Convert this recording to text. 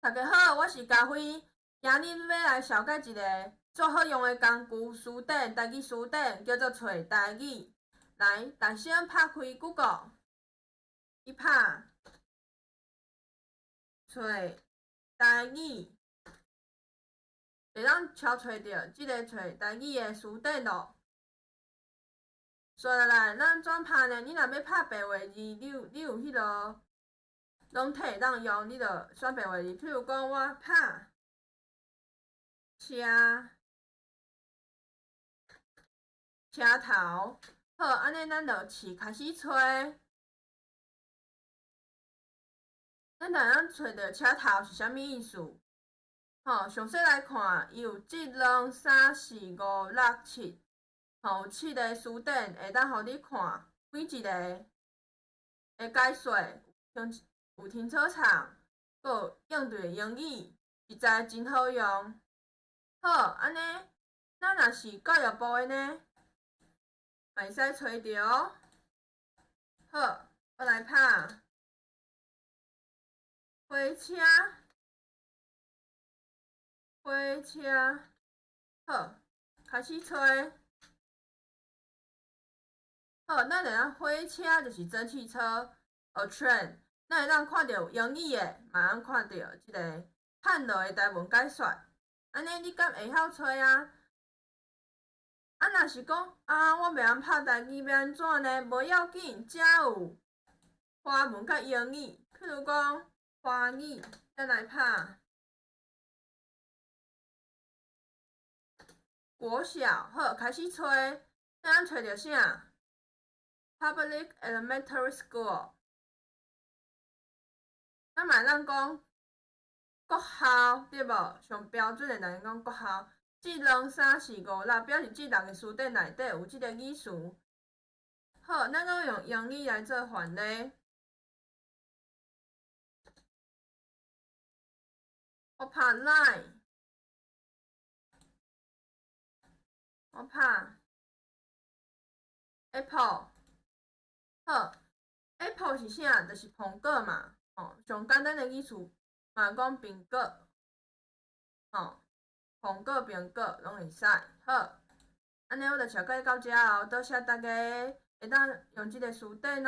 大家好，我是佳慧，今日欲來紹介一个足好用的工具詞典，台語詞典叫做揣台語。來，大聲拍開 Google，你拍揣台語，會當敲揣著這个揣台語的詞典囉。紲落來，咱怎拍呢？你若欲拍白話字，你有彼啰攏體會當用，你就選白話字。譬如講，我拍車車頭，好，按呢咱就試開始揣。咱就會當揣著車頭是啥物意思？吼，詳細來看，伊有一、兩、三、四、五、六、七，吼，有七个詞典會當予你看，每一个的解說，有停車場，閣有應對的英語，實在真好用。好，按呢，咱若是教育部的呢，嘛會使揣著。好，我來拍火車，火車，好，開始揣。好，咱會當火車就是蒸汽車，a train。咱會當看著有英語的，嘛會當看著這个漢羅的台文解說。按呢，你敢會曉揣啊？啊，若是講啊，我袂曉拍台語，欲按怎呢？無要緊，遮有華文佮英語。譬如講華語，咱來拍國小，好，開始揣，咱揣著啥？Public Elementary School。咱嘛會當講國校，對無？上標準的來講國校，一、兩、三、四、五、六，表示這六个詞典內底有這个語詞。好，咱閣用英語來做範例。我拍 line，我拍 apple，好，apple 是啥？就是蘋果嘛，吼，上簡單的意思嘛講蘋果，吼，蘋果蘋果攏會使。好，按呢我就紹介到遮囉，多謝大家會當用這个詞典。